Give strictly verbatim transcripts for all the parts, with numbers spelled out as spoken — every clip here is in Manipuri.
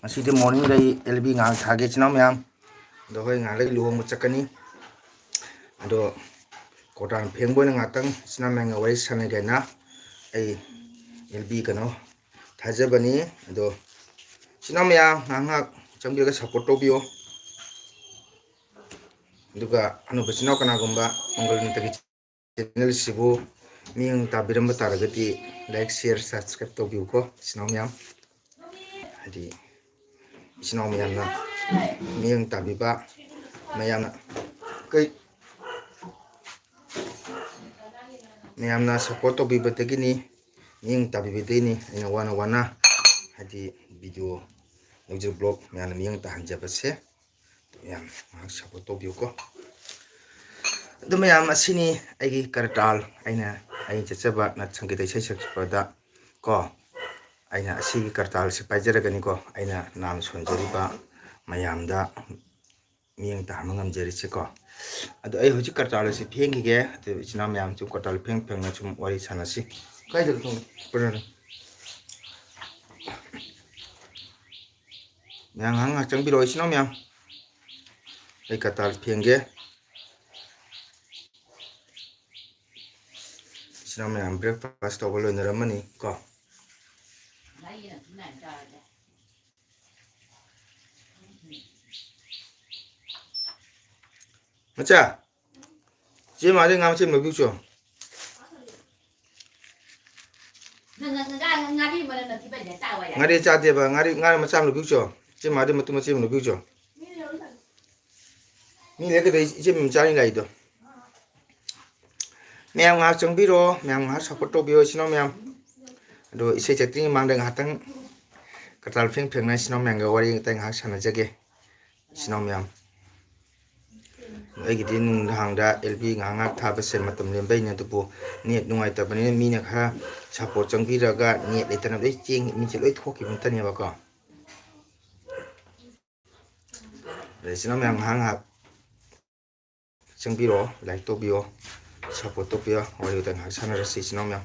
ꯉꯁꯤꯗꯤ morningꯗ ꯑꯩ L B ꯉꯥꯏꯍꯥꯛ ꯊꯥꯒꯦ, ꯏꯆꯤꯟ ꯏꯅꯥꯎ ꯃꯌꯥꯝ꯫ ꯑꯗꯣ ꯑꯩꯈꯣꯏ ꯉꯥꯏꯍꯥꯛ ꯂꯩ ꯂꯨꯍꯣꯡꯕ ꯆꯠꯀꯅꯤ꯫ ꯑꯗꯣ ꯀꯣꯔꯇꯥꯟ ꯐꯦꯡꯕ ꯑꯣꯏꯅ ꯉꯥꯛꯇꯪ ꯏꯆꯤꯟ ꯏꯅꯥꯎ ꯃꯌꯥꯝꯒ ꯋꯥꯔꯤ ꯁꯥꯟꯅꯒꯦꯅ ꯑꯩ L B ꯀꯩꯅꯣ ꯊꯥꯖꯕꯅꯤ꯫ ꯑꯗꯣ ꯏꯆꯤꯟ ꯏꯅꯥꯎ ꯃꯌꯥꯝ ꯉꯥꯏꯍꯥꯛ ꯉꯥꯏꯍꯥꯛ ꯆꯪꯕꯤꯔꯒ support ꯇꯧꯕꯤꯌꯣ꯫ ꯑꯗꯨꯒ ꯑꯅꯧꯕ ꯏꯆꯤꯟ ꯏꯅꯥꯎ ꯀꯅꯥꯒꯨꯝꯕ ꯃꯪꯒꯜ ꯅꯤꯡꯇꯒꯤ channelꯁꯤꯕꯨ ꯃꯤꯠꯌꯦꯡ ꯇꯥꯕꯤꯔꯝꯕ ꯇꯥꯔꯒꯗꯤ like, share, subscribe ꯇꯧꯕꯤꯌꯨꯀꯣ, ꯏꯆꯤꯟ ꯏꯅꯥꯎ ꯃꯌꯥꯝ꯫ ꯍꯥꯏꯗꯤ ꯏꯆꯤꯟ ꯏꯅꯥꯎ ꯃꯌꯥꯝꯅ ꯃꯤꯠꯌꯦꯡ ꯇꯥꯕꯤꯕ, ꯃꯌꯥꯝꯅ ꯀꯩ ꯃꯌꯥꯝꯅ support ꯇꯧꯕꯤꯕꯗꯒꯤꯅꯤ, ꯃꯤꯠꯌꯦꯡ ꯇꯥꯕꯤꯕꯗꯒꯤꯅꯤ ꯑꯩꯅ ꯋꯥꯅ ꯋꯥꯅ ꯍꯥꯏꯗꯤ video ꯂꯧꯖ vlog ꯃꯌꯥꯝꯅ ꯃꯤꯠꯌꯦꯡ ꯇꯥꯍꯟꯖꯕꯁꯦ꯫ ꯃꯌꯥꯝ ꯉꯥꯏꯍꯥꯛ support ꯇꯧꯕꯤꯌꯨꯀꯣ꯫ ꯑꯗꯨ ꯃꯌꯥꯝ ꯑꯁꯤꯅꯤ ꯑꯩꯒꯤ ꯀꯔꯇꯥꯜ, ꯑꯩꯅ ꯑꯩ ꯆꯠꯆꯕ ꯅꯠ ꯁꯪꯒꯤꯠꯇ ꯏꯁꯩ ꯁꯛꯄꯗ ꯀꯣ, ꯑꯩꯅ ꯑꯁꯤꯒꯤ ꯀꯔꯇꯥꯜꯁꯦ ꯄꯥꯏꯖꯔꯒꯅꯤꯀꯣ ꯑꯩꯅ ꯅꯥꯝ ꯁꯣꯟꯖꯔꯤꯕ ꯃꯌꯥꯝꯗ ꯃꯤꯠꯌꯦꯡ ꯇꯥꯍꯟꯕ ꯉꯝꯖꯔꯤꯁꯦꯀꯣ꯫ ꯑꯗꯣ ꯑꯩ ꯍꯧꯖꯤꯛ ꯀꯔꯇꯥꯜ ꯑꯁꯤ ꯐꯦꯡꯈꯤꯒꯦ꯫ ꯑꯗꯨ ꯏꯆꯤꯟ ꯏꯅꯥꯎ ꯃꯌꯥꯝ ꯁꯨꯝ ꯀꯔꯇꯥꯜ ꯐꯦꯡ ꯐꯦꯡꯅ ꯁꯨꯝ ꯋꯥꯔꯤ ꯁꯥꯟꯅꯁꯤ꯫ ꯀꯥꯏꯗꯅꯣ ꯊꯣꯡ? ꯃꯌꯥꯝ ꯉꯥꯏꯍꯥꯛ ꯉꯥꯏꯍꯥꯛ ꯆꯪꯕꯤꯔꯛꯑꯣ ꯏꯆꯤꯟ ꯏꯅꯥꯎ ꯃꯌꯥꯝ꯫ ꯑꯩ ꯀꯔꯇꯥꯜ ꯐꯦꯡꯒꯦ꯫ ꯏꯆꯤꯟ ꯏꯅꯥꯎ ꯃꯌꯥꯝ breakfast ꯇꯧꯕ ꯂꯣꯏꯅꯔꯝꯃꯅꯤ ꯀꯣ꯫ ꯃꯆꯥ, ꯆꯦ ꯃꯥꯗꯤ ꯉꯥ ꯃꯆꯦꯝ ꯂꯧꯕꯤꯌꯨꯆꯣ꯫ ꯉꯥꯔꯤ ꯆꯥꯗꯦꯕ, ꯉꯥꯔꯤ, ꯉꯥ ꯃꯆꯥ ꯑꯃ ꯂꯧꯕꯤꯌꯨꯆꯣ꯫ ꯆꯦ ꯃꯥꯗꯤ ꯃꯇꯨꯝ ꯃꯆꯦꯝ ꯂꯧꯕꯤꯌꯨꯆꯣ꯫ ꯃꯤ ꯂꯩꯔ ꯀꯩꯗꯧ ꯏꯆꯦ ꯃꯆꯥꯅꯤ ꯂꯥꯛꯏꯗꯣ? ꯃꯌꯥꯝ ꯉꯥꯏꯍꯥꯛ ꯆꯪꯕꯤꯔꯣ, ꯃꯌꯥꯝ ꯉꯥꯏꯍꯥꯛ support ꯇꯧꯕꯤꯌꯣ ꯏꯆꯤꯟ ꯏꯅꯥꯎ ꯃꯌꯥꯝ꯫ ꯑꯗꯣ ꯏꯁꯩ ꯆꯠꯇ꯭ꯔꯤꯉꯩ ꯃꯃꯥꯡꯗ ꯉꯥꯏꯍꯥꯛꯇꯪ ꯀꯔꯇꯥꯜ ꯐꯦꯡ ꯐꯦꯡꯅ ꯏꯆꯤꯟ ꯏꯅꯥꯎ ꯃꯌꯥꯝꯒ ꯋꯥꯔꯤ ꯋꯥꯇꯥꯏ ꯉꯥꯏꯍꯥꯛ ꯁꯥꯟꯅꯖꯒꯦ ꯏꯆꯤꯟ ꯏꯅꯥꯎ ꯃꯌꯥꯝ꯫ ꯑꯩꯒꯤꯗꯤ ꯅꯨꯡꯗꯥꯡꯗ L B ꯉꯥꯏꯍꯥꯛ ꯉꯥꯏꯍꯥꯛ ꯊꯥꯕꯁꯦ ꯃꯇꯝ ꯂꯦꯟꯕꯩꯅꯦ, ꯑꯗꯨꯕꯨ net ꯅꯨꯡꯉꯥꯏꯇꯕꯅꯤꯅ ꯃꯤꯅ ꯈꯔ support ꯆꯪꯕꯤꯔꯒ net ꯂꯩꯇꯅ ꯂꯣꯏ ꯆꯦꯡ ꯃꯤꯁꯦ ꯂꯣꯏ ꯊꯣꯛꯈꯤꯕ ꯉꯥꯛꯇꯅꯦꯕꯀꯣ꯫ ꯑꯗ ꯏꯆꯤꯟ ꯏꯅꯥꯎ ꯃꯌꯥꯝ ꯉꯥꯏꯍꯥꯛ ꯉꯥꯏꯍꯥꯛ ꯆꯪꯕꯤꯔꯛꯑꯣ, like ꯇꯧꯕꯤꯌꯣ, support ꯇꯧꯕꯤꯌꯣ꯫ ꯋꯥꯔꯤ ꯋꯥꯇꯥꯏ ꯉꯥꯏꯍꯥꯛ ꯁꯥꯟꯅꯔꯁꯤ ꯏꯆꯤꯟ ꯏꯅꯥꯎ ꯃꯌꯥꯝ꯫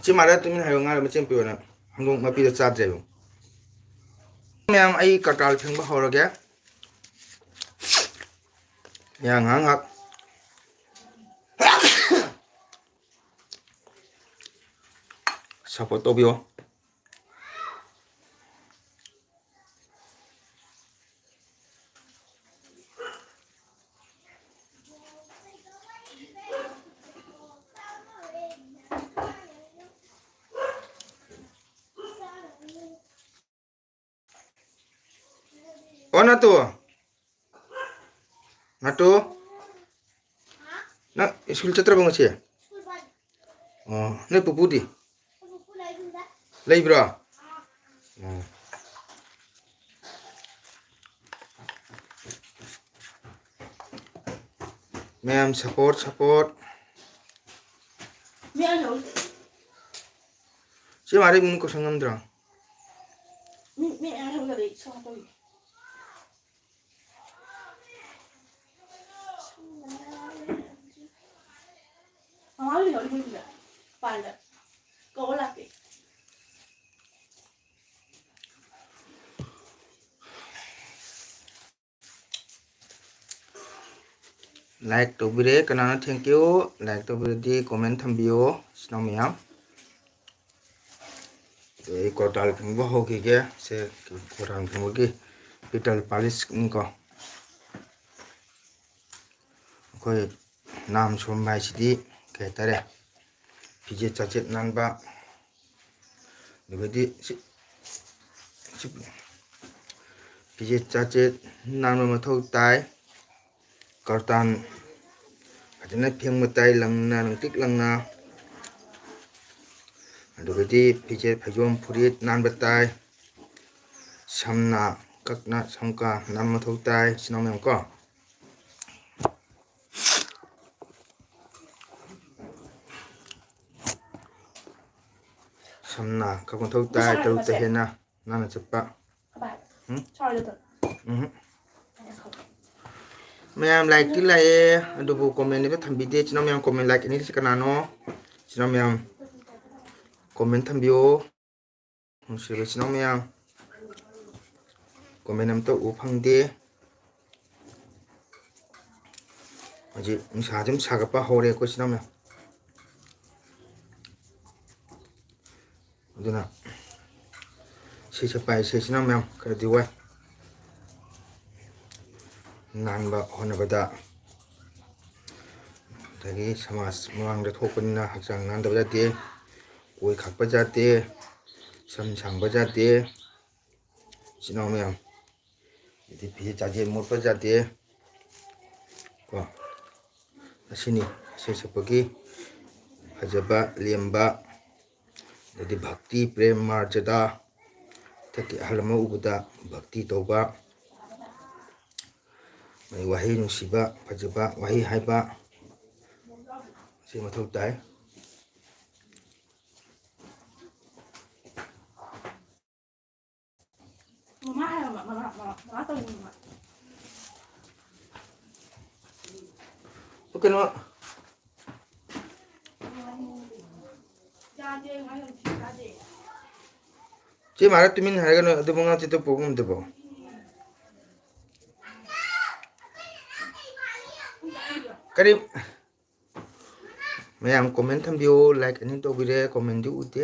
ꯁꯤ ꯃꯥꯗ ꯇꯨꯃꯤꯟ ꯍꯥꯏꯌꯣ, ꯉꯥꯗꯣ ꯃꯆꯤꯟ ꯄꯤꯌꯣꯅ꯫ ꯍꯪꯗꯣꯡ ꯃꯄꯤꯗꯣ ꯆꯥꯗ꯭ꯔꯦꯕ꯫ ꯃꯌꯥꯝ, ꯑꯩ ꯀꯇꯥꯜ ꯐꯦꯡꯕ ꯍꯧꯔꯒꯦ꯫ ꯃꯌꯥꯝ ꯉꯥꯏꯍꯥꯛ ꯉꯥꯏꯍꯥꯛ ꯁꯞꯄꯣꯔꯠ ꯇꯧꯕꯤꯌꯣ꯫ ꯑꯣ, ꯅꯠꯇꯨ꯫ ꯅꯠꯇꯨ꯫ ꯅꯪ ꯁ꯭ꯀꯨꯜ ꯆꯠꯇ꯭ꯔꯕꯣ ꯉꯁꯤ? ꯑꯣ, ꯅꯣꯏ ꯄꯨꯄꯨꯗꯤ? ꯂꯩꯕ꯭ꯔꯣ? ꯑꯣ꯫ ꯃꯌꯥꯝ support, support꯫ ꯃꯤ ꯑꯩ ꯍꯧ-, ꯁꯤ ꯃꯥꯗꯤ ꯏꯃꯨꯡ ꯀꯧꯁꯟ ꯉꯝꯗ꯭ꯔꯣ? ꯃꯤ, ꯃꯤ ꯑꯩ ꯍꯧꯒꯠꯂꯛꯏ, ꯁꯣꯝ ꯇꯧꯏ꯫ ꯃꯃꯥ ꯍꯣꯏ ꯂꯩꯍꯧꯔꯤ ꯃꯣꯏꯗꯨꯗ, ꯃꯄꯥꯟꯗ꯫ ꯀꯧꯕ ꯂꯥꯛꯀꯦ꯫ Like ꯇꯧꯕꯤꯔꯦ꯫ ꯀꯅꯥꯅꯣ thank you? Like ꯇꯧꯕꯤꯔꯗꯤ comment ꯊꯝꯕꯤꯌꯣ, ꯏꯆꯤꯟ ꯏꯅꯥꯎ ꯃꯌꯥꯝ꯫ ꯑꯩ ꯀꯣꯔꯇꯥꯜ ꯐꯦꯡꯕ ꯍꯧꯈꯤꯒꯦ꯫ ꯁꯦ ꯀꯣꯔꯇꯥꯜ ꯐꯦꯡꯕꯒꯤ ꯄꯤꯇꯜ ꯄꯥꯂꯤꯁꯅꯤꯀꯣ꯫ ꯑꯩꯈꯣꯏ ꯅꯥꯝ ꯁꯣꯝꯕ ꯍꯥꯏꯁꯤꯗꯤ ꯀꯩ ꯍꯥꯏꯇꯥꯔꯦ, ꯐꯤꯖꯦꯠ ꯆꯥꯆꯦꯠ ꯅꯥꯟꯕ, ꯑꯗꯨꯒꯗꯤ ꯁꯤ, ꯁꯤ ꯐꯤꯖꯦꯠ ꯆꯥꯆꯦꯠ ꯅꯥꯟꯕ ꯃꯊꯧ ꯇꯥꯏ꯫ ꯀꯔꯇꯥꯟ ꯐꯖꯅ ꯐꯦꯡꯕ ꯇꯥꯏ, ꯂꯪꯅ, ꯂꯪꯇ꯭ꯔꯤꯛ ꯂꯪꯅ꯫ ꯑꯗꯨꯒꯗꯤ ꯐꯤꯖꯦꯠ ꯐꯩꯖꯣꯝ ꯐꯨꯔꯤꯠ ꯅꯥꯟꯕ ꯇꯥꯏ꯫ ꯁꯝꯅ ꯀꯛꯅ ꯁꯝꯀꯥ ꯅꯥꯟꯕ ꯃꯊꯧ ꯇꯥꯏ, ꯏꯆꯤꯟ ꯏꯅꯥꯎ ꯃꯌꯥꯝ ꯀꯣ꯫ ꯁꯝꯅ ꯀꯛꯄ ꯃꯊꯧ ꯇꯥꯏ, ꯇꯔꯨꯛꯇ ꯍꯦꯟꯅ ꯅꯥꯟꯅ ꯆꯠꯄ꯫ ꯎꯝ? ꯎꯝ꯫ ꯃꯌꯥꯝ ꯂꯥꯏꯛꯇꯤ ꯂꯥꯛꯑꯦ, ꯑꯗꯨꯕꯨ comment ꯑꯝꯇ ꯊꯝꯕꯤꯗꯦ꯫ ꯏꯆꯤꯟ ꯏꯅꯥꯎ ꯃꯌꯥꯝ comment like ꯑꯅꯤꯁꯤ ꯀꯅꯥꯅꯣ? ꯏꯆꯤꯟ ꯏꯅꯥꯎ ꯃꯌꯥꯝ꯫ ꯀꯣꯃꯦꯟ ꯊꯝꯕꯤꯌꯣ꯫ ꯅꯨꯡꯁꯤꯕ ꯏꯆꯤꯟ ꯏꯅꯥꯎ ꯃꯌꯥꯝ, ꯀꯣꯃꯦꯟ ꯑꯝꯇ ꯎ ꯐꯪꯗꯦ꯫ ꯍꯧꯖꯤꯛ ꯅꯨꯡꯁꯥꯁꯦ ꯑꯗꯨꯝ ꯁꯥꯒꯠꯄ ꯍꯧꯔꯦ ꯑꯩꯈꯣꯏ ꯏꯆꯤꯟ ꯏꯅꯥꯎ ꯃꯌꯥꯝ꯫ ꯑꯗꯨꯅ ꯁꯤ ꯁꯦꯠꯄ ꯍꯥꯏꯁꯦ ꯏꯆꯤꯟ ꯏꯅꯥꯎ ꯃꯌꯥꯝ ꯈꯔꯗꯤ ꯋꯥꯏ꯫ ꯅꯥꯟꯕ ꯍꯣꯠꯅꯕꯗ, ꯑꯗꯒꯤ ꯁꯃꯥꯖ ꯃꯃꯥꯡꯗ ꯊꯣꯛꯄꯅꯤꯅ ꯍꯛꯆꯥꯡ ꯅꯥꯟꯗꯕ ꯌꯥꯗꯦ, ꯀꯣꯏ ꯈꯥꯛꯄ ꯌꯥꯗꯦ, ꯁꯝ ꯁꯥꯡꯕ ꯌꯥꯗꯦ, ꯏꯆꯤꯟ ꯏꯅꯥꯎ ꯃꯌꯥꯝ꯫ ꯑꯗꯩ ꯐꯤꯖꯦꯠ ꯆꯥꯖꯦꯠ ꯃꯣꯠꯄ ꯌꯥꯗꯦ ꯀꯣ꯫ ꯑꯁꯤꯅꯤ ꯏꯁꯩ ꯁꯛꯄꯒꯤ ꯐꯖꯕ, ꯂꯦꯝꯕ, ꯑꯗꯩꯗꯤ ꯚꯛꯇꯤ, ꯄ꯭ꯔꯦꯝ, ꯃꯥꯔꯖꯗꯥ, ꯃꯊꯛꯀꯤ ꯑꯍꯜ ꯑꯃ ꯎꯕꯗ ꯚꯛꯇꯤ ꯇꯧꯕ, ꯑꯗꯩ ꯋꯥꯍꯩ ꯅꯨꯡꯁꯤꯕ, ꯐꯖꯕ ꯋꯥꯍꯩ ꯍꯥꯏꯕ, ꯁꯤ ꯃꯊꯧ ꯇꯥꯏ꯫ ꯃꯃꯥ ꯍꯥꯏꯔꯕ? ꯃꯃꯥ, ꯃꯃꯥ, ꯃꯃꯥ ꯇꯧꯅꯤꯡꯕ꯫ ꯑꯣ, ꯀꯩꯅꯣ꯫ ꯆꯥꯗꯦ, ꯉꯥ ꯌꯥꯝ ꯊꯤ ꯆꯥꯗꯦ꯫ ꯆꯦ ꯃꯥꯔ ꯇꯨꯃꯤꯟ ꯍꯥꯏꯔꯒꯅꯨ, ꯑꯗꯨ ꯃꯉꯥ ꯆꯦꯠꯇ ꯄꯣꯛꯄ ꯉꯝꯗꯕꯣ? ꯀꯔꯤ? ꯃꯌꯥꯝ ꯀꯣꯃꯦꯟ ꯊꯝꯕꯤꯌꯨ, ꯂꯥꯏꯛ ꯑꯅꯤ ꯇꯧꯕꯤꯔꯦ, ꯀꯣꯃꯦꯟꯗꯤ ꯎꯗꯦ꯫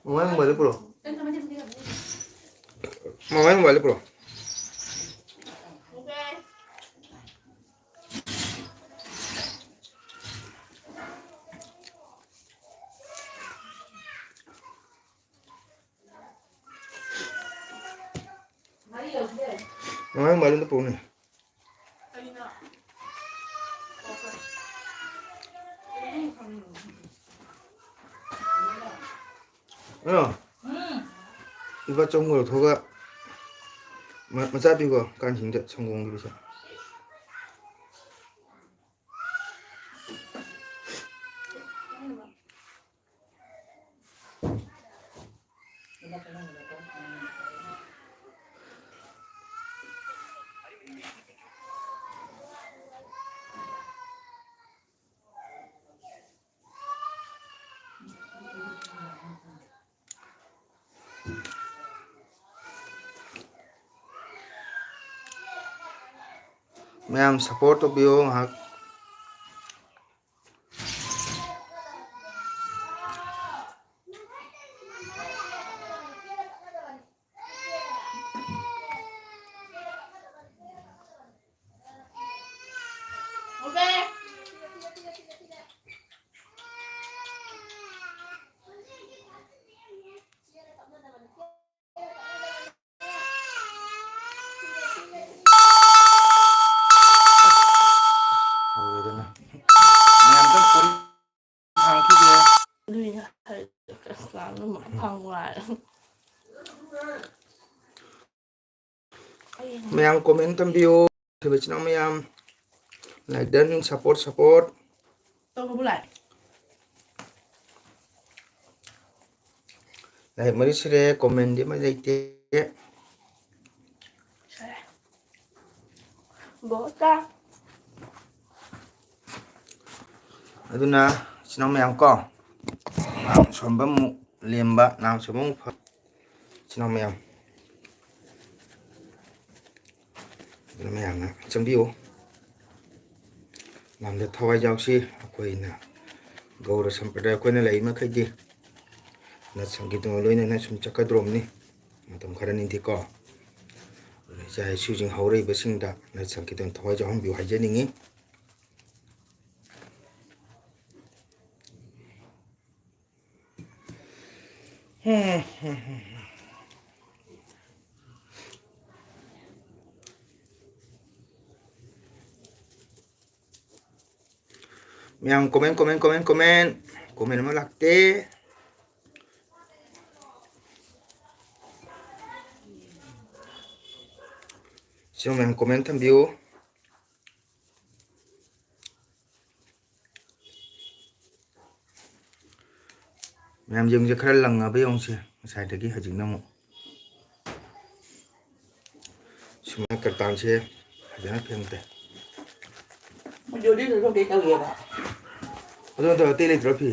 ꯃꯃꯥꯏ ꯃꯣꯕꯥꯏꯜꯗ ꯄꯨꯔꯛꯑꯣ꯫ ꯃꯃꯥꯏ ꯃꯣꯕꯥꯏꯜꯗ ꯄꯨꯔꯛꯑꯣ꯫ ꯃꯃꯥꯏ ꯃꯣꯕꯥꯏꯜꯗ ꯄꯨꯔꯛꯎꯅꯦ꯫ ꯑ, ꯂꯨꯄꯥ ꯆꯍꯨꯝꯒ ꯂꯧꯊꯣꯛꯑꯒ ꯃ-, ꯃꯆꯥ ꯄꯤꯌꯨꯀꯣ, ꯀꯥꯡꯁꯤꯡꯗ ꯁꯪꯒꯣꯝꯒꯤ ꯄꯩꯁꯥ꯫ ꯃꯌꯥꯝ support ꯇꯧꯕꯤꯌꯣ ꯉꯥꯏꯍꯥꯛ꯫ ꯍꯧꯔꯦꯗꯅ꯫ ꯃꯌꯥꯝꯗ ꯐꯣꯟ ꯍꯥꯡꯈꯤꯒꯦ꯫ ꯑꯗꯨꯏꯅ ꯍꯥꯏ-, ꯑꯁ, ꯂꯥꯡꯅ ꯃ-, ꯐꯪ ꯋꯥꯔꯦ꯫ ꯃꯌꯥꯝ comment ꯇꯝꯕꯤꯌꯨ꯫ ꯏꯆꯤꯟ ꯏꯅꯥꯎ ꯃꯌꯥꯝ, like done, support, support꯫ ꯇꯧꯔꯕꯣ like? Like ꯃꯔꯤ ꯁꯨꯔꯦ, comment ꯗꯤ ꯑꯃ ꯂꯩꯇꯦ꯫ ꯁꯨꯔꯦ꯫ ꯕꯣꯁꯇ꯫ ꯑꯗꯨꯅ ꯏꯆꯤꯟ ꯏꯅꯥꯎ ꯃꯌꯥꯝ ꯀꯣ, ꯅꯍꯥꯟ ꯁꯣꯟꯕ ꯑꯃꯨꯛ ꯂꯦꯝꯕ, ꯅꯍꯥꯟ ꯁꯣꯟꯕ ꯑꯃꯨꯛ ꯐ-, ꯏꯆꯤꯟ ꯏꯅꯥꯎ ꯃꯌꯥꯝ꯫ ꯑꯗꯨꯅ ꯃꯌꯥꯝꯅ ꯆꯪꯕꯤꯌꯨ꯫ ꯂꯝꯗ ꯊꯋꯥꯏ ꯌꯥꯎꯁꯤ꯫ ꯑꯩꯈꯣꯏꯅ ꯒꯧꯔ ꯁꯝꯄ꯭ꯔꯗꯥꯌ ꯑꯩꯈꯣꯏꯅ ꯂꯩꯔꯤ ꯃꯈꯩꯗꯤ ꯅꯠ ꯁꯪꯀꯤꯔꯇꯟꯒ ꯂꯣꯏꯅꯅ ꯁꯨꯝ ꯆꯠꯀꯗ꯭ꯔꯣꯝꯅꯤ꯫ ꯃꯇꯝ ꯈꯔꯅꯤꯗꯤꯀꯣ꯫ ꯑꯗꯨꯅ ꯏꯆꯥ ꯏꯁꯨꯁꯤꯡ ꯍꯧꯔꯛꯏꯕꯁꯤꯡꯗ ꯅꯠ ꯁꯪꯀꯤꯔꯇꯟ ꯊꯋꯥꯏ ꯌꯥꯎꯍꯟꯕꯤꯌꯨ ꯍꯥꯏꯖꯅꯤꯡꯉꯤ꯫ ꯃꯌꯥꯝ comment, comment, comment, comment꯫ Comment ꯑꯃ ꯂꯥꯛꯇꯦ꯫ ꯁꯤ ꯃꯌꯥꯝ comment ꯊꯝꯕꯤꯌꯨ꯫ ꯃꯌꯥꯝ ꯌꯦꯡꯁꯦ, ꯈꯔ ꯂꯪꯉꯕ ꯌꯦꯡꯉꯨꯁꯦ, ꯉꯁꯥꯏꯗꯒꯤ ꯍꯧꯖꯤꯛꯅ ꯑꯃꯨꯛ꯫ ꯁꯨꯃꯥꯏꯅ ꯀꯔꯇꯥꯟꯁꯦ ꯐꯖꯅ ꯐꯦꯡꯗꯦ꯫ ꯃꯣꯏ ꯖꯣꯂꯤꯗꯨꯁꯨ ꯀꯩ ꯇꯧꯒꯦꯕ? ꯑꯗꯨ ꯅꯠꯇꯕ ꯑꯇꯩ ꯂꯩꯇ꯭ꯔꯣ ꯐꯤ?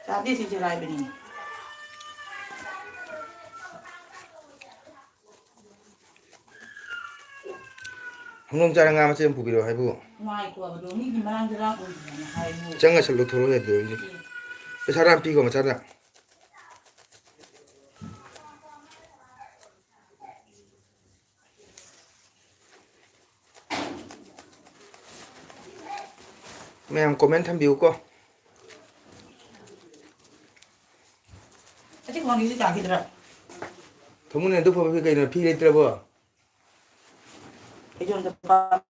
ꯆꯥꯗꯦ, ꯁꯤ ꯆꯦꯔꯥꯏꯕꯅꯤ꯫ ꯈꯣꯡꯗꯣꯝ ꯆꯥꯔ ꯉꯥ ꯃꯆꯦꯠ ꯑꯃ ꯄꯨꯕꯤꯔꯛꯑꯣ ꯍꯥꯏꯕꯨ꯫ ꯉꯥꯏꯈꯣ, ꯑꯗꯣ ꯃꯤꯒꯤ ꯃꯔꯥꯡꯗ ꯂꯥꯛꯑꯣꯏꯗꯅ ꯍꯥꯏꯕꯨ꯫ ꯆꯪꯉ ꯆꯠꯂꯨ ꯊꯣꯔꯛꯑꯣ ꯌꯥꯗꯦ ꯍꯧꯖꯤꯛ꯫ ꯑꯦ꯫ ꯄꯩꯁꯥ ꯈꯔ ꯄꯤꯈꯣ ꯃꯆꯥꯗ꯫ ꯃꯌꯥꯝ comment ꯊꯝꯕꯤꯌꯨꯀꯣ꯫ ꯑꯁꯤ ꯈ꯭ꯋꯥꯡꯒꯤꯁꯤ ꯇꯥꯈꯤꯗ꯭ꯔꯥ? ꯊꯃꯨꯅꯦ ꯑꯗꯨ ꯐꯕ ꯀꯩꯅꯣ ꯐꯤ ꯂꯩꯇ꯭ꯔꯕꯣ? ꯑꯩꯁꯨ ꯑꯝꯇ ꯄꯥꯝ-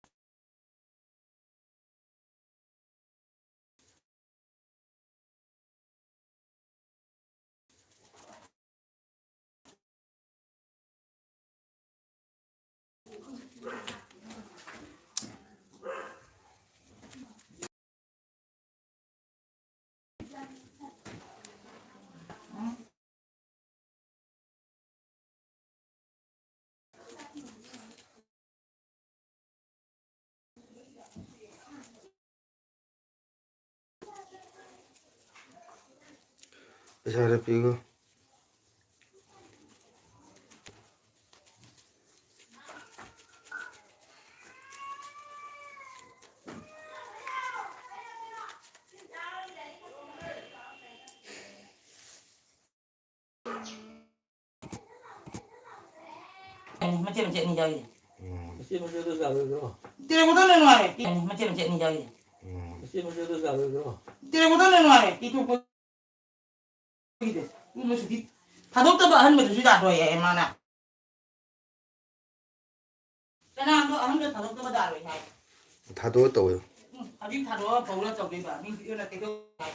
ꯄꯩꯁꯥꯗꯣ ꯄꯤꯈꯣ꯫ ꯃꯆꯦꯠ ꯃꯆꯦꯠ ꯑꯅꯤ ꯌꯥꯎꯔꯤ꯫ ꯎꯝ꯫ ꯃꯆꯦꯠ ꯃꯆꯦꯠꯗꯣ ꯆꯥꯔꯣꯏꯗ꯭ꯔꯣ? ꯇꯦꯔꯦꯀꯣꯇꯥꯅ ꯅꯨꯡꯉꯥꯏꯔꯦ꯫ ꯃꯆꯦꯠ ꯃꯆꯦꯠ ꯑꯅꯤ ꯌꯥꯎꯔꯤ꯫ ꯎꯝ꯫ ꯃꯆꯦꯠ ꯃꯆꯦꯠꯗꯣ ꯆꯥꯔꯣꯏꯗ꯭ꯔꯣ? ꯇꯦꯔꯦꯀꯣꯇꯥꯅ ꯅꯨꯡꯉꯥꯏꯔꯦ꯫ ꯇꯦꯛꯊꯣꯛꯄ ꯊꯥꯗꯣꯛꯇꯕ ꯑꯍꯟꯕꯗꯨꯁꯨ ꯌꯥꯗꯣꯏꯌꯦ ꯃꯥꯅ꯫ ꯀꯅꯥꯅꯣ ꯑꯍꯟꯕ ꯊꯥꯗꯣꯛꯇꯕ ꯌꯥꯔꯣꯏ ꯍꯥꯏ? ꯊꯥꯗꯣꯛꯑ ꯇꯧꯋꯦ꯫ ꯎꯝ, ꯍꯧꯖꯤꯛ ꯊꯥꯗꯣꯛꯑ ꯐꯧꯔ ꯇꯧꯗꯣꯏꯕ꯫ ꯃꯤ ꯄꯤꯛꯑꯣꯅ ꯇꯦꯛꯊꯣꯛ ꯍꯥꯏ꯫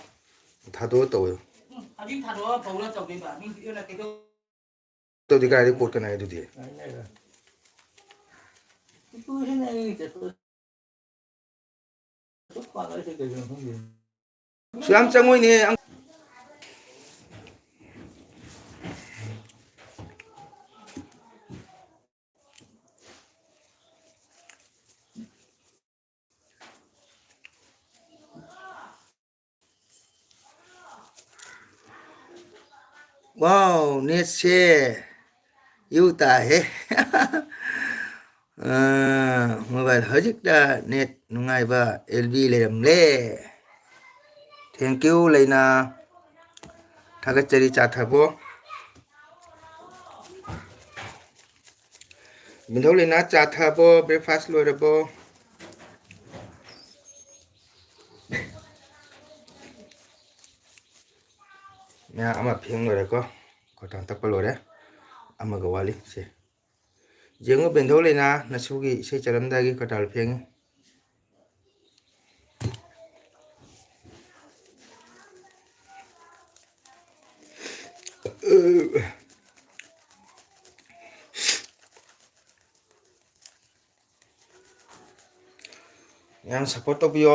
ꯊꯥꯗꯣꯛꯑ ꯇꯧꯋꯦ꯫ ꯎꯝ, ꯍꯧꯖꯤꯛ ꯊꯥꯗꯣꯛꯑ ꯐꯧꯔ ꯇꯧꯗꯣꯏꯕ꯫ ꯃꯤ ꯄꯤꯛꯑꯣꯅ ꯇꯦꯛꯊꯣꯛ ꯇꯧꯗꯤ ꯀꯥꯏꯗꯩ ꯀꯣꯠꯀꯅꯤ ꯑꯗꯨꯗꯤ? ꯁꯨ ꯌꯥꯝ ꯆꯪꯉꯣꯏꯅꯦ꯫ Wow, ꯅꯦꯠꯁꯦ ꯌꯨ ꯇꯥꯍꯦ꯫ ꯑ, mobile ꯍꯧꯖꯤꯛꯇ net ꯅꯨꯡꯉꯥꯏꯕ ꯑꯦꯜ ꯕꯤ ꯂꯩꯔꯝꯂꯦ꯫ Thank you, ꯂꯩꯅꯥ꯫ ꯊꯥꯒꯠꯆꯔꯤ, ꯆꯥ ꯊꯛꯄꯣ꯫ ꯕꯦꯟꯊꯧ ꯂꯩꯅꯥ, ꯆꯥ ꯊꯛꯑꯕꯣ? Breakfast ꯂꯣꯏꯔꯕꯣ? ꯃꯌꯥꯝ ꯑꯃ ꯐꯦꯡ ꯂꯣꯏꯔꯦꯀꯣ꯫ ꯀꯣꯇꯥꯟ ꯇꯛꯄ ꯂꯣꯏꯔꯦ꯫ ꯑꯃꯒ ꯋꯥꯠꯂꯤ ꯁꯦ꯫ ꯌꯦꯡꯉꯨ, ꯕꯦꯟꯊꯧ ꯂꯩꯅꯥ, ꯅꯁꯨꯒꯤ ꯏꯁꯩ ꯆꯠꯂꯝꯗꯥꯏꯒꯤ ꯀꯣꯇꯥꯟ ꯐꯦꯡꯉꯤ꯫ ꯌꯥꯝ support ꯇꯧꯕꯤꯌꯣ꯫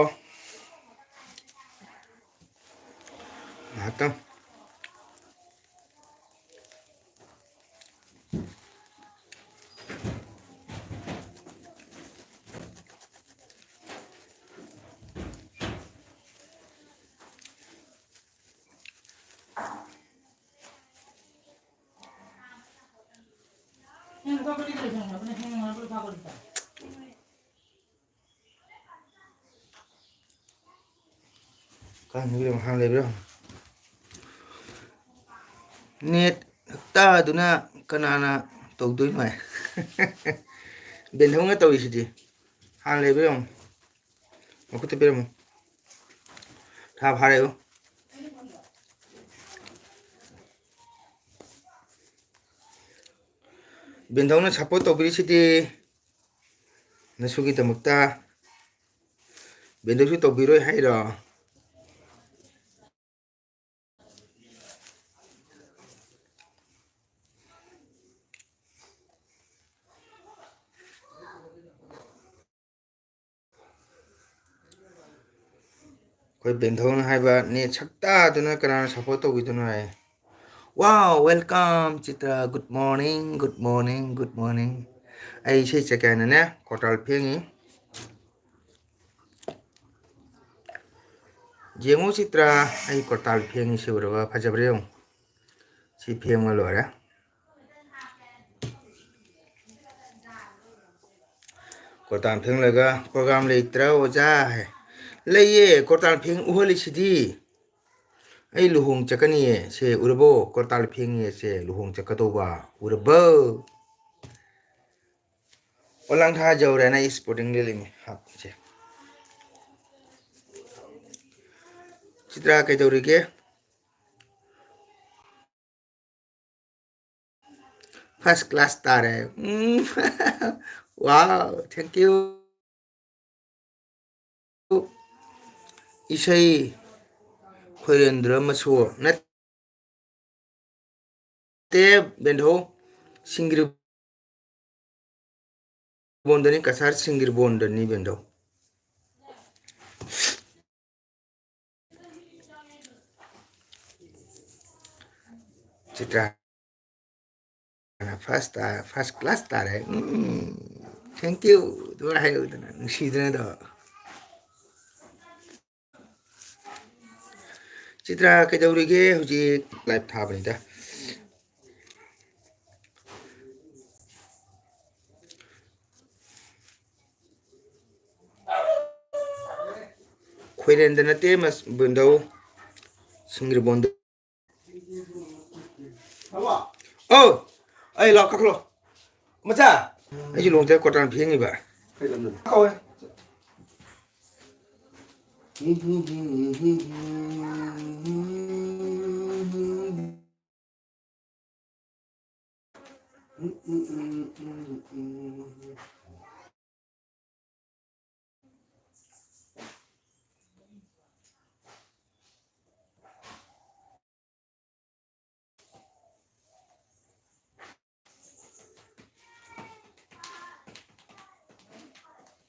ꯉꯥꯏꯍꯥꯛꯇꯪ꯫ ꯀꯥꯡ ꯍꯨꯏꯔꯣ ꯍꯥꯟꯅ ꯂꯩꯕ꯭ꯔꯣ? Net ꯇꯥꯗꯨꯅ ꯀꯅꯥꯅ ꯇꯧꯗꯣꯏꯅꯣ? ꯕꯦꯟꯊꯧꯅ ꯇꯧꯔꯤꯁꯤꯗꯤ꯫ ꯍꯥꯟꯅ ꯂꯩꯕ꯭ꯔꯥ ꯌꯦꯡꯉꯨ꯫ ꯃꯈꯨꯠꯇ ꯄꯤꯔꯝꯃꯨ꯫ ꯊꯥ ꯐꯥꯔꯦ ꯑꯣ꯫ ꯕꯦꯟꯊꯧꯅ support ꯇꯧꯕꯤꯔꯤꯁꯤꯗꯤ ꯅꯁꯨꯒꯤꯗꯃꯛꯇ꯫ ꯕꯦꯟꯊꯧꯁꯨ ꯇꯧꯕꯤꯔꯣꯏ ꯍꯥꯏꯔꯣ? ꯑꯩꯈꯣꯏ ꯕꯦꯟꯊꯧꯅ ꯍꯥꯏꯕ net ꯁꯛꯇꯥꯗꯨꯅ ꯀꯅꯥꯅ support ꯇꯧꯕꯤꯗꯣꯏꯅꯣ ꯍꯥꯏ꯫ Wow, welcome, ꯆꯤꯇ꯭ꯔ꯫ Good morning, good morning, good morning꯫ ꯑꯩ ꯏꯁꯩ ꯆꯠꯀꯦ ꯍꯥꯏꯅꯅꯦ ꯀꯣꯇꯥꯟ ꯐꯦꯡꯉꯤ꯫ ꯌꯦꯡꯉꯨ ꯆꯤꯇ꯭ꯔ, ꯑꯩ ꯀꯣꯇꯥꯟ ꯐꯦꯡꯉꯤ, ꯁꯤ ꯎꯔꯕ? ꯐꯖꯕ꯭ꯔꯥ ꯌꯦꯡꯉꯨ꯫ ꯁꯤ ꯐꯦꯡꯕ ꯂꯣꯏꯔꯦ꯫ ꯀꯣꯔꯇꯥꯟ ꯐꯦꯡꯂꯒ "ꯄ꯭ꯔꯣꯒ꯭ꯔꯥꯝ ꯂꯩꯇ꯭ꯔꯥ ꯑꯣꯖꯥ?" ꯍꯥꯏ꯫ "ꯂꯩꯌꯦ, ꯀꯣꯔꯇꯥꯟ ꯐꯦꯡ ꯎꯍꯜꯂꯤꯁꯤꯗꯤ꯫ ꯑꯩ ꯂꯨꯍꯣꯡ ꯆꯠꯀꯅꯤꯌꯦ, ꯁꯦ ꯎꯔꯕꯣ? ꯀꯣꯔꯇꯥꯟ ꯐꯦꯡꯉꯤꯌꯦ, ꯁꯦ ꯂꯨꯍꯣꯡ ꯆꯠꯀꯗꯧꯕ ꯎꯔꯕꯣ?" ꯑꯣꯂꯥꯡꯊꯥ ꯖꯧꯔꯦꯅ ꯏꯁꯄꯣꯔꯇꯤꯡ ꯂꯤꯂꯤꯃꯤ ꯍꯥꯞꯁꯦ꯫ ꯆꯤꯇ꯭ꯔꯥ ꯀꯩꯗꯧꯔꯤꯒꯦ? ꯐꯥꯔꯁ ꯀ꯭ꯂꯥꯁ ꯇꯥꯔꯦ꯫ ꯎꯝ꯫ ꯋꯥꯎ, thank you꯫ ꯏꯁꯩ ꯈꯣꯏꯔꯦꯟꯗ꯭ꯔ ꯃꯁꯨ ꯅꯠꯇꯦ, ꯕꯦꯟꯙꯧ꯫ ꯁꯤꯡꯒꯤꯔ ꯕꯣꯟꯗꯅꯤ, ꯀꯁꯥꯔ ꯁꯤꯡꯒꯤꯔ ꯕꯣꯟꯗꯅꯤ ꯕꯦꯟꯙꯧ꯫ ꯆꯤꯇ꯭ꯔꯥꯅ ꯐꯥꯔꯁ ꯇꯥ-, ꯐꯥꯔꯁ ꯀ꯭ꯂꯥꯁ ꯇꯥꯔꯦ꯫ ꯎꯝ, thank you꯫ ꯑꯗꯨꯃꯥꯏꯅ ꯍꯥꯏꯔꯛꯎꯗꯅ, ꯅꯨꯡꯁꯤꯗꯅꯗꯣ꯫ ꯆꯤꯇ꯭ꯔꯥ ꯀꯩꯗꯧꯔꯤꯒꯦ? ꯍꯧꯖꯤꯛ ꯂꯥꯏꯚ ꯊꯥꯕꯅꯤꯗ꯫ ꯈꯣꯏꯔꯦꯟꯗ ꯅꯠꯇꯦ, ꯃꯁ-, ꯕꯨꯟꯗꯧ꯫ ꯁꯤꯡꯒ꯭ꯔꯕꯣꯟꯗ꯫ ꯑꯧ! ꯑꯩ ꯂꯥꯎ ꯀꯛꯈꯠꯂꯣ꯫ ꯃꯆꯥ! ꯑꯩꯁꯨ ꯂꯨꯍꯣꯡ ꯆꯠ ꯀ꯭ꯋꯥꯇꯔ ꯐꯦꯡꯉꯤꯕ꯫ ꯀꯧꯋꯦ꯫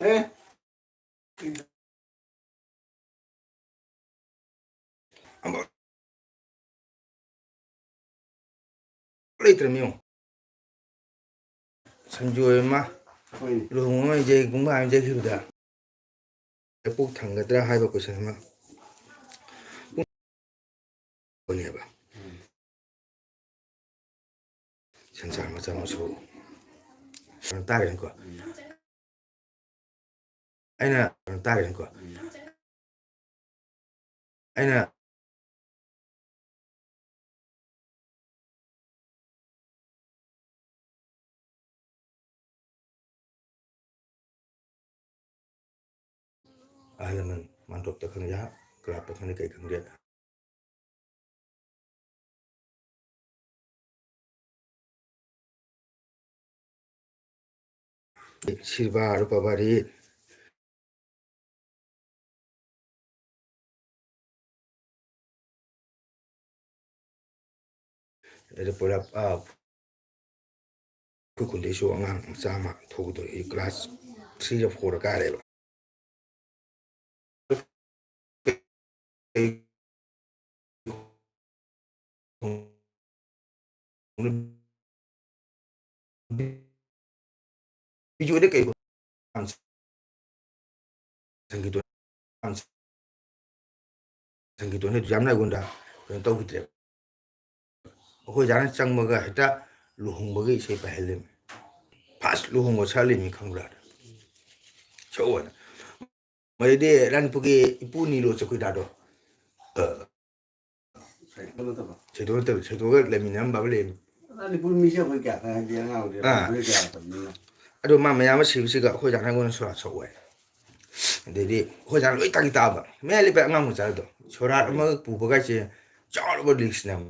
ꯑꯦ꯫ ꯑꯃ ꯂꯩꯇ꯭ꯔꯃꯤ ꯌꯦꯡꯉꯣ꯫ ꯁꯟꯖꯣꯏ ꯑꯃ ꯍꯣꯏ꯫ ꯂꯨꯍꯣꯡꯕ ꯑꯃ ꯏꯖꯩ, ꯀꯨꯝꯕ ꯑꯃ ꯏꯖꯩꯈꯤꯕꯗ ꯄꯨꯛ ꯊꯪꯒꯗ꯭ꯔꯥ ꯍꯥꯏꯕ ꯀꯣꯏꯁꯟ ꯑꯃ ꯍꯣꯠꯅꯦꯕ꯫ ꯎꯝ꯫ ꯁꯟꯁꯥ ꯃꯆꯥ ꯃꯁꯨ ꯇꯥꯔꯦꯅꯦꯀꯣ꯫ ꯎꯝ꯫ ꯑꯩꯅ ꯀꯩꯅꯣ ꯇꯥꯔꯦꯅꯦꯀꯣ꯫ ꯎꯝ꯫ ꯑꯩꯅ ꯑꯍꯜ ꯂꯃꯟ ꯃꯥꯟꯗꯣꯞꯇ ꯈꯪꯗꯦ, ꯀ꯭ꯂꯕꯇ ꯈꯪꯗꯦ, ꯀꯩ ꯈꯪꯗꯦ꯫ ꯁꯤꯜꯚꯔ, ꯔꯨꯄꯥ ꯕꯥꯔꯤ, ꯑꯗꯨ ꯄꯨꯂꯞ, ꯑ, ꯑꯩꯈꯣꯏ ꯈꯨꯟꯗꯩꯁꯨ ꯑꯉꯥꯡ ꯃꯆꯥ ꯑꯃ ꯊꯣꯛꯀꯗꯧꯔꯦ꯫ ꯑꯩ class three ꯔ four ꯔ ꯀꯥꯔꯦꯕ꯫ ꯕꯤꯖꯣꯏꯗ ꯀꯩ ꯁꯪꯒꯤꯠꯇꯣ, ꯁꯪꯒꯤꯠꯇꯣ ꯌꯥꯝꯅ ꯑꯩꯉꯣꯟꯗ ꯀꯩꯅꯣ ꯇꯧꯈꯤꯗ꯭ꯔꯦꯕ꯫ ꯑꯩꯈꯣꯏ ꯖꯥꯅ ꯆꯪꯕꯒ ꯍꯦꯛꯇ ꯂꯨꯍꯣꯡꯕꯒꯤ ꯏꯁꯩ ꯄꯥꯏꯍꯜꯂꯤꯃꯤ꯫ First ꯂꯨꯍꯣꯡꯕ ꯁꯛꯍꯜꯂꯤꯃꯤ, ꯈꯪꯕ꯭ꯔꯥ? ꯁꯛꯑꯣꯅ꯫ ꯃꯗꯩꯗꯤ ꯔꯟꯄꯨꯔꯒꯤ ꯏꯄꯨ ꯅꯤꯂꯣ ꯆꯧꯀꯤꯗꯥꯔꯗꯣ, ꯑ, ꯁꯩꯇꯣꯟ ꯅꯠꯇꯕ꯫ ꯁꯩꯇꯣꯟ ꯅꯠꯇꯕ, ꯁꯩꯇꯣꯟꯒ ꯂꯩꯃꯤꯟꯅꯔꯝꯕ ꯑꯃ ꯂꯩ꯫ ꯃꯅꯤꯄꯨꯔ ꯃꯤꯁꯦ ꯑꯩꯈꯣꯏ ꯀꯌꯥ ꯈꯪ-, ꯍꯥꯏꯗꯤ ꯑꯉꯥꯡ ꯑꯣꯏꯔꯤꯉꯩꯗ ꯑꯥ꯫ ꯃꯅꯤꯄꯨꯔ ꯀꯌꯥ ꯃꯇꯝꯅꯤꯅ꯫ ꯑꯗꯣ ꯃꯥ ꯃꯌꯥꯝ ꯑꯃ ꯁꯤꯕꯁꯤꯒ ꯑꯩꯈꯣꯏ ꯗꯥꯅ ꯑꯩꯉꯣꯟꯗ ꯁꯣꯔꯥꯠ ꯁꯛꯑꯣ ꯍꯥꯏ꯫ ꯑꯗꯩꯗꯤ ꯑꯩꯈꯣꯏ ꯗꯥꯅ ꯂꯣꯏ ꯇꯥꯛꯀꯤ ꯇꯥꯛꯑꯕ꯫ ꯃꯌꯥꯏ ꯂꯩꯕ ꯑꯉꯥꯡ ꯃꯆꯥꯗꯣ ꯁꯣꯔꯥꯠ ꯑꯃ ꯄꯨꯕꯒꯥꯏꯁꯦ ꯆꯥꯎꯔꯕ risk ꯅꯦꯕ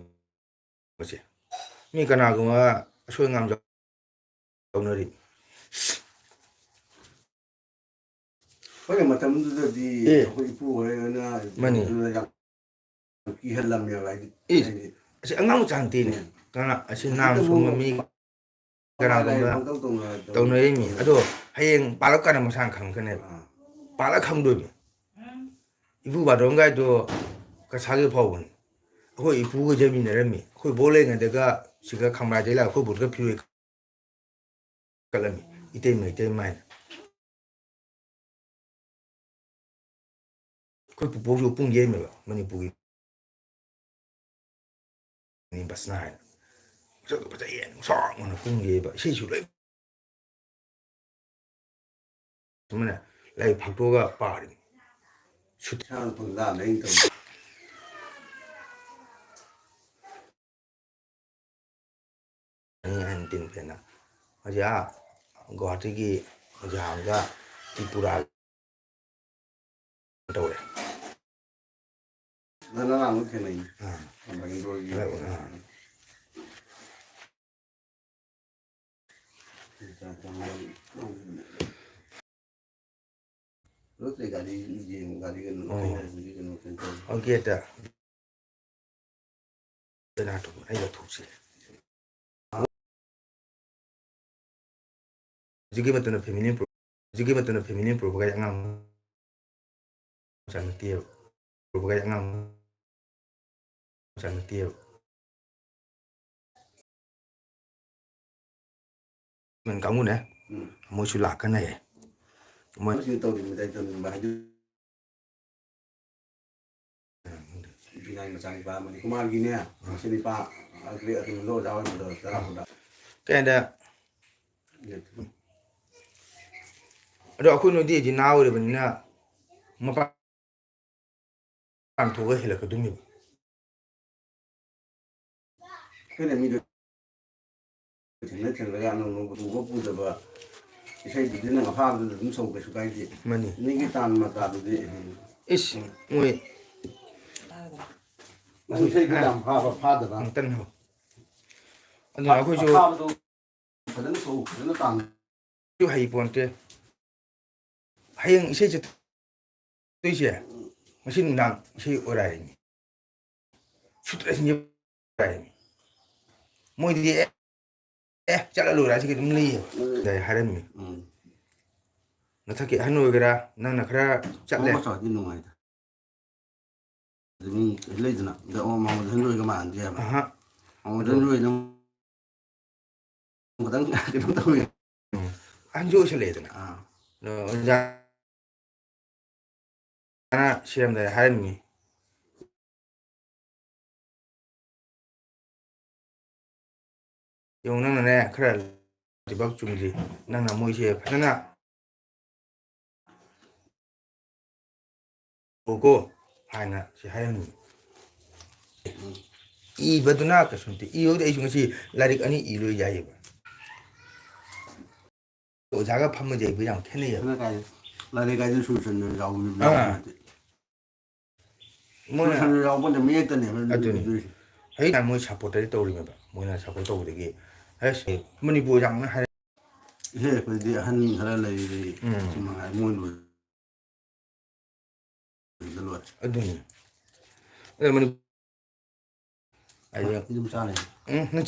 ꯃꯁꯦ꯫ ꯃꯤ ꯀꯅꯥꯒꯨꯝꯕ ꯑꯁꯣꯏ ꯑꯉꯥꯝ ꯇꯧꯅꯔꯤ꯫ ꯑꯩꯈꯣꯏꯅ ꯃꯇꯝꯗꯨꯗꯗꯤ ꯑꯦ꯫ ꯑꯩꯈꯣꯏ ꯏꯄꯨ ꯍꯣꯏꯅ ꯃꯥꯅꯤ꯫ ꯑꯗꯨꯅ ꯌꯥꯝ ꯀꯤꯍꯜꯂꯝꯃꯦꯕ ꯍꯥꯏꯗꯤ, ꯏꯁ꯫ ꯍꯥꯏꯗꯤ ꯑꯁꯤ ꯑꯉꯥꯡ ꯃꯆꯥ ꯅꯠꯇꯦꯅꯦ꯫ ꯎꯝ꯫ ꯀꯅꯥ, ꯑꯁꯤ ꯍꯧꯖꯤꯛꯇꯕꯨ ꯅꯥꯝ ꯁꯣꯟꯕ ꯃꯤ ꯀꯅꯥꯒꯨꯝꯕ ꯄꯪꯇꯧ ꯇꯧꯅꯔꯦ꯫ ꯇꯧꯅꯔꯤꯃꯤ꯫ ꯑꯗꯣ ꯍꯌꯦꯡ ꯄꯥꯜꯂꯛ ꯀꯥꯟꯗ ꯃꯁꯥꯅ ꯈꯪꯉꯛꯀꯅꯦꯕ꯫ ꯑꯥ꯫ ꯄꯥꯜꯂꯛ ꯈꯪꯗꯣꯏꯅꯤ꯫ ꯏꯄꯨ ꯕꯥꯗꯣꯟꯒꯥꯏꯗꯣ ꯀꯁꯥꯔꯒꯤ ꯐꯥꯎꯕꯅꯤ꯫ ꯑꯩꯈꯣꯏ ꯏꯄꯨꯒ ꯆꯠꯃꯤꯟꯅꯔꯝꯃꯤ꯫ ꯑꯩꯈꯣꯏ ꯕꯣꯛ ꯂꯩꯔꯤꯉꯩꯗꯒ ꯁꯤꯒ ꯈꯝꯔꯥꯏꯗꯩ ꯂꯥꯛꯑ ꯑꯩꯈꯣꯏ ꯕꯣꯛꯇ ꯐꯤꯔꯣꯏ ꯀꯠꯂꯝꯃꯤ꯫ ꯏꯇꯩꯃ, ꯏꯇꯩꯃ ꯍꯥꯏꯅ꯫ ꯑꯩꯈꯣꯏ ꯄꯨꯄꯨꯁꯨ ꯄꯨꯡ ꯌꯩꯔꯝꯃꯦꯕ ꯃꯅꯤꯄꯨꯔꯒꯤ ꯕꯁꯅꯥ ꯍꯥꯏꯅ꯫ ꯃꯁꯛꯇꯣ ꯐꯖꯩꯌꯦ, ꯉꯁꯥꯡ ꯉꯥꯡꯅ ꯄꯨꯡ ꯌꯩꯕ, ꯏꯁꯩꯁꯨ ꯂꯣꯏ꯫ ꯁꯨꯃꯥꯏꯅ ꯂꯥꯏꯔꯤꯛ ꯐꯥꯛꯇꯣꯛꯑꯒ ꯄꯥꯔꯤꯅꯤ꯫ ꯁꯨꯠ-, ꯏꯁꯥꯅ ꯄꯪꯇꯥ ꯂꯥꯏꯌꯦꯡ ꯇꯧꯕ꯫ ꯑꯩ ꯍꯥꯏꯅ ꯇꯤꯟ ꯐꯦꯟꯅ꯫ ꯍꯧꯖꯤꯛ ꯑꯥ ꯒꯨꯋꯥꯍꯥꯇꯤꯒꯤ ꯑꯣꯖꯥ ꯑꯃꯒ ꯇ꯭ꯔꯤꯄꯨꯔꯥ ꯇꯧꯔꯦ꯫ ꯅꯪ ꯉꯔꯥꯡ ꯑꯃꯨꯛ ꯊꯦꯡꯅꯩꯅꯦ꯫ ꯑꯥ꯫ ꯕꯦꯡꯒ꯭ꯂꯣꯔꯒꯤ꯫ ꯍꯣꯏ, ꯑꯥ꯫ ꯂꯣꯏ ꯀꯩ ꯒꯥꯔꯤ ꯌꯦꯡ-, ꯒꯥꯔꯤ ꯀꯩꯅꯣ ꯑꯣ꯫ ꯂꯩꯅꯔꯤꯁꯤꯡꯒꯤ ꯀꯩꯅꯣ ꯀꯩꯅꯣ ꯇꯧꯔꯤ꯫ ꯑꯣ, ꯒꯦꯠꯇ꯫ ꯀꯅꯥ ꯊꯣꯛ-, ꯑꯩꯒ ꯊꯣꯛꯁꯤ꯫ ꯍꯧꯖꯤꯛꯀꯤ ꯃꯇꯝꯗ family ꯄ꯭ꯔꯣ-, ꯍꯧꯖꯤꯛꯀꯤ ꯃꯇꯝꯗ family ꯄꯨꯔꯛꯄꯒ ꯑꯉꯥꯡ ꯃꯆꯥ ꯅꯠꯇꯦꯕ꯫ ꯄꯨꯔꯛꯄꯒ ꯑꯉꯥꯡ ꯃꯆꯥ ꯅꯠꯇꯦꯕ꯫ ꯀꯥꯡꯕꯨꯅꯦ꯫ ꯎꯝ꯫ ꯃꯣꯏꯁꯨ ꯂꯥꯛꯀꯅꯤ ꯍꯥꯏꯌꯦ꯫ ꯃꯣꯏ ꯃꯁꯤꯡ ꯇꯧꯔꯤꯕꯅꯤꯗ ꯑꯩ ꯇꯧꯅꯤꯡꯕ ꯍꯥꯏꯗꯤ꯫ ꯕꯤꯅꯥꯏ ꯃꯆꯥꯅꯤꯄꯥ ꯃꯅꯤꯀꯨꯃꯥꯔꯒꯤꯅꯦ, ꯃꯆꯥꯅꯤꯄꯥ ꯑꯗꯨꯒꯤ ꯑꯗꯨꯝꯗ ꯑꯣꯖꯥ ꯑꯣꯏꯕꯗꯣ ꯆꯔꯥꯛꯄꯗ꯫ ꯀꯩ ꯍꯥꯏꯗ? ꯑꯗꯣ ꯑꯩꯈꯣꯏ ꯅꯣꯏꯗꯤ ꯍꯧꯖꯤꯛ ꯅꯍꯥ ꯑꯣꯏꯔꯤꯕꯅꯤꯅ ꯃꯄꯥꯟ ꯊꯣꯛꯑꯒ ꯍꯦꯜꯂꯛꯀꯗꯣꯏꯅꯦꯕ꯫ ꯑꯩꯈꯣꯏꯅ ꯃꯤꯗꯣ ꯊꯦꯡꯅ ꯊꯦꯡꯅꯔꯒ ꯑꯅꯧ ꯑꯅꯧꯕ ꯄꯨꯕ ꯄꯨꯗꯕ ꯏꯁꯩꯗꯨꯗꯤ ꯅꯪ ꯑꯐꯥꯕꯗꯨꯗ ꯑꯗꯨꯝ ꯁꯧ, ꯀꯩꯁꯨ ꯀꯥꯏꯗꯦ꯫ ꯃꯥꯅꯤ꯫ ꯃꯤꯒꯤ ꯇꯥꯟ ꯃꯇꯥꯗꯨꯗꯤ ꯏꯁ, ꯃꯣꯏ ꯅꯪ ꯏꯁꯩꯗꯣ ꯌꯥꯝ ꯐꯥꯕ ꯐꯥꯗꯕ꯫ ꯑꯃꯨꯛꯇꯪ ꯍꯧ-, ꯑꯗꯨꯅ ꯑꯩꯈꯣꯏꯁꯨ ꯑꯐꯥꯕꯗꯣ ꯐꯖꯅ ꯁꯧ, ꯐꯖꯅ ꯇꯥꯟ꯫ ꯍꯩ ꯄꯣꯟꯇꯦ꯫ ꯍꯌꯦꯡ ꯏꯁꯩ ꯆꯠꯇꯣꯏꯁꯦ ꯉꯁꯤ ꯅꯨꯡꯗꯥꯡ ꯏꯁꯩ ꯑꯣꯏꯔꯥꯏꯅꯤ꯫ ꯁꯨꯠꯇ꯭ꯔꯁꯤꯡꯁꯦ ꯑꯣꯏꯔꯥꯏꯅꯤ꯫ ꯃꯣꯏꯗꯤ ꯑꯦ, ꯑꯦ, ꯆꯠꯂ ꯂꯣꯏꯔꯦ ꯍꯥꯏꯁꯤꯒꯤ ꯑꯗꯨꯝ ꯂꯩꯌꯦꯕ꯫ ꯎꯝ꯫ ꯑꯗꯩ ꯍꯥꯏꯔꯝꯃꯤ꯫ ꯎꯝ꯫ ꯃꯊꯛꯀꯤ ꯑꯍꯟ ꯑꯣꯏꯒꯦꯔꯥ, ꯅꯪꯅ ꯈꯔ ꯆꯠꯂꯦ꯫ ꯃꯉꯣꯟꯗ ꯆꯥꯎꯔꯗꯤ ꯅꯨꯡꯉꯥꯏꯗ꯫ ꯑꯗꯨ ꯃꯤ ꯂꯩꯗꯅ, ꯑꯗ ꯑꯣ, ꯃꯉꯣꯟꯗ ꯑꯍꯟ ꯑꯣꯏꯒ ꯃꯥꯟꯅꯗꯦ ꯍꯥꯏꯕ꯫ ꯑꯍꯥ꯫ ꯃꯉꯣꯟꯗ ꯑꯍꯟ ꯑꯣꯏꯅ ꯈꯤꯇꯪ ꯀꯩꯅꯣ ꯇꯧꯋꯤ꯫ ꯎꯝ꯫ ꯑꯍꯟꯁꯨ ꯑꯣꯏꯁꯜꯂꯛꯑꯦꯗꯅ꯫ ꯑꯥ꯫ ꯑꯗꯣ ꯑꯣꯖꯥꯅ ꯁꯤꯔꯝꯗꯥꯏꯗ ꯍꯥꯏꯔꯝꯃꯤ꯫ ꯌꯦꯡꯉꯨ, ꯅꯪꯅꯅꯦ, ꯈꯔ ꯊꯕꯛ ꯆꯨꯝꯁꯤ꯫ ꯅꯪꯅ ꯃꯣꯏꯁꯦ ꯐꯖꯅ ꯀꯣ ꯍꯥꯏꯅ ꯁꯤ ꯍꯥꯏꯔꯝꯃꯤ꯫ ꯏꯕꯗꯨꯅ ꯀꯩꯁꯨ ꯅꯠꯇꯦ꯫ ꯏꯕꯕꯨꯗꯤ ꯑꯩꯁꯨ ꯉꯁꯤ ꯂꯥꯏꯔꯤꯛ ꯑꯅꯤ ꯏ ꯂꯣꯏ ꯌꯥꯏꯌꯦꯕ꯫ ꯑꯣꯖꯥꯒ ꯐꯝꯃꯁꯦ ꯑꯩꯕꯨ ꯌꯥꯝ ꯈꯦꯠꯅꯩꯌꯦꯕ꯫ ꯈꯦꯠꯅ ꯀꯥꯏꯗ? ꯂꯥꯏꯔꯤꯛ ꯍꯥꯏꯗꯤ ꯁꯨꯔꯆꯟꯗ꯭ꯔ ꯌꯥꯎꯕ ꯑꯥ꯫ ꯅꯠꯇꯦ꯫ ꯃꯣꯏꯅ ꯁꯨꯔꯆꯟꯗ꯭ꯔ ꯌꯥꯎꯕꯗ ꯃꯌꯦꯛꯇꯅꯦꯕ ꯑꯗꯨꯅꯤ꯫ ꯏꯗꯣꯏꯁꯦ꯫ ꯍꯧꯖꯤꯛ ꯃꯣꯏ ꯁꯞꯄꯣꯔꯇꯔ ꯇꯧꯔꯤꯅꯦꯕ꯫ ꯃꯣꯏꯅ ꯁꯞꯄꯣꯔꯠ ꯇꯧꯕꯗꯒꯤ ꯑꯁ ꯃꯅꯤꯄꯨꯔ ꯌꯥꯝꯅ ꯍꯥꯏꯔꯦ꯫ ꯏꯍꯦ, ꯑꯩꯈꯣꯏꯗꯤ ꯑꯍꯟ ꯈꯔ ꯂꯩꯔꯤ꯫ ꯎꯝ꯫ ꯁꯤ ꯃꯉꯥꯏ, ꯃꯣꯏ ꯂꯣꯏ ꯂꯣꯏꯔꯦ꯫ ꯑꯗꯨꯅꯤ꯫ ꯑꯗ ꯃꯅꯤ-, ꯑꯗ ꯑꯗꯨꯝ ꯆꯥ ꯂꯩ꯫ ꯎꯝ,